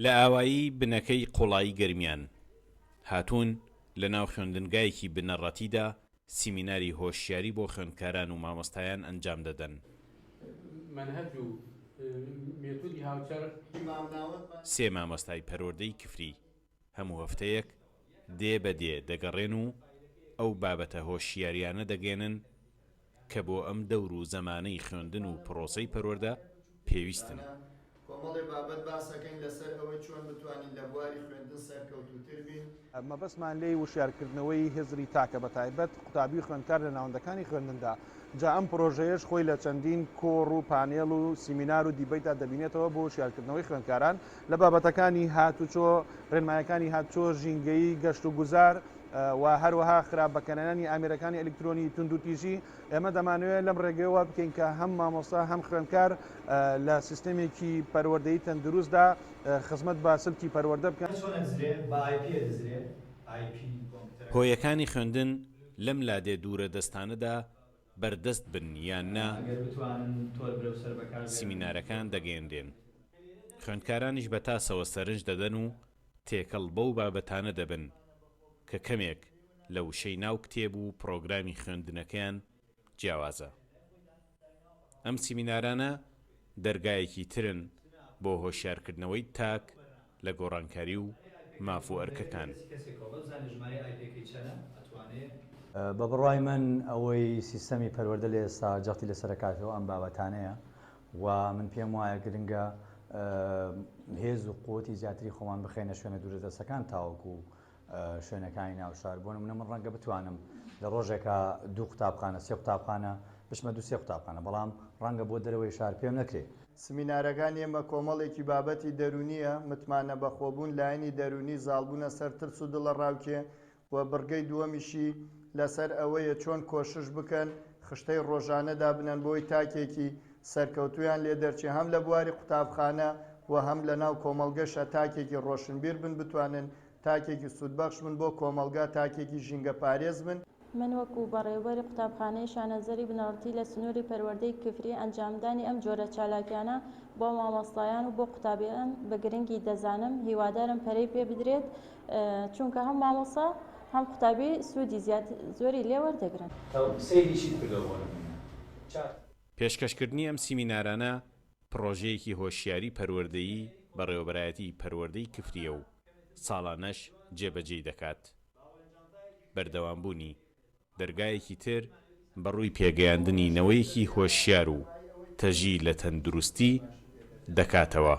لە ئاوایی بنەکەی قوڵایی گەرمیان، هاتوون لە ناو خوێندنگایەکی بنەڕەتیدا سیمیناری هۆشیاری بۆ خوێندکاران و مامۆستایان ئەنجام دەدەن. مەنهەج و مێتودی هاوچەرخ. سێ مامۆستای پەروەردەی کفری هەموو هەفتەیەک دێ بە دێ دەگەڕێن و ئەو بابەتە هۆشیاریانە دەگەیەنن کە بۆ ئەم دەور و زەمانەی خوێندن و پڕۆسەی پەروەردە پێویستن. کۆمەڵێ بابەت باسەکەین لەسەر ئەوەی چۆن بتوانین لە بواری خوێندن سەرکەوتووتر بین. مەبەستمان لێی وشیارکردنەوەی هزری تاکە بەتایبەت قوتابی و خوێندکار لە ناوەندەکانی خوێندندا، جا ئەم پرۆژەیەش خۆی لە چەندین کۆڕ و پانێڵ و سیمینار و دیبەیتدا دەبینێتەوە بۆ وشیارکردنەوەی خوێندکاران لە بابەتەکانی هاتوچۆ، ڕێنمایەکانی هاتوچۆ، ژینگەیی، گەشت و گوزار و هەروەها خراپ بەکارهێنانی ئامێرەکانی ئەلیکترۆنی، توندوتیژی. ئێمە دەمانەوێت لەم ڕێگەیەوە وا بکەین کە هەم مامۆستا هەم خوێندکار لە سیستەمێکی پەروەردەیی تەندروستدا خزمەت بە سلکی پەروەردە بکەن. چۆن ئەدزرێ؟ بە ئای پی ئەدزرێ، ئای پی کۆمپیوتەرەکە. هۆیەکانی خوێندن لەم لادێ دوورە دەستانەدا بەردەست بن یان نا، ئەگەر بتوانن تۆر برەوسەر بەکار بێنن. سیمینارەکان دەگەیەنرێن. خوێندکارانیش بە تاسەوە سەرنج دەدەن و تێکەڵ بەو بابەتانە دەبن کە کەمێک لە وشەی ناو کتێب و پڕۆگرامی خوێندنەکەیان جیاوازە. ئەم سیمینارانە دەرگایەکی ترن بۆ هۆشیارکردنەوەی تاک لە گۆڕانکاری و ماف و ئەرکەکان. بە بڕوای من ئەوەی سیستەمی پەروەردە لە ئێستا جەختی لەسەر ئەکاتەوە ئەم بابەتانەیە و من پێم وایە گرنگە هێز و قوتی زیاتری خۆمان بخەینە شوێنە دوورەدەستەکان تاوەکو شوێنەکانی ناو شار بۆ نمونە من ڕەنگە بتوانم لە ڕۆژێکا دوو قوتابخانە سێ قوتابخانە بچمە دوو سێ قوتابخانە بەڵام ڕەنگە بۆ دەرەوەی شار پێم نەکرێ. سمینارەکانی ئێمە کۆمەڵێکی بابەتی دەروونییە، متمانە بەخۆبوون، لایەنی دەروونی، زاڵبوونە سەر ترس و دڵەڕاوکێ و بڕگەی دووەمیشی لەسەر ئەوەیە چۆن کۆشش بکەن خشتەی ڕۆژانە دابنەن بۆی تاکێکی سەرکەوتوویان لێ دەرچێ هەم لە بواری قوتابخانە و هەم لەناو کۆمەڵگەشا تاکێکی ڕۆشنبیر بن بتوانن تاکێکی سوودبەخش بن بۆ کۆمەڵگا، تاکێکی ژینگەپارێز بن. من وەکو بەڕێوبەری قوتابخانەی شانەزەری بنەڕەتی لە سنووری پەروەردەی کفری ئەنجامدانی ئەم جۆرە چالاکیانە بۆ مامۆستایان و بۆ قوتابیان بە گرنگی دەزانم هیوادارم پەرەی پێ بدرێت چونکە هەم مامۆستا هەم قوتابی سوودی زۆری لێ وەردەگرن. سەیری چیت کردوە بۆ نمونە چات. پێشکەشکردنی ئەم سیمینارانە پڕۆژەیەکی هۆشیاری پەروەردەیی بەڕێوەبەرایەتی پەروەردەی کفرییە و ساڵانەش جێبەجێی دەکات. بەردەوامبوونی دەرگایەکی تر بەڕووی پێگەیاندنی نەوەیەکی هۆشیار و تەژی لە تەندروستی دەکاتەوە.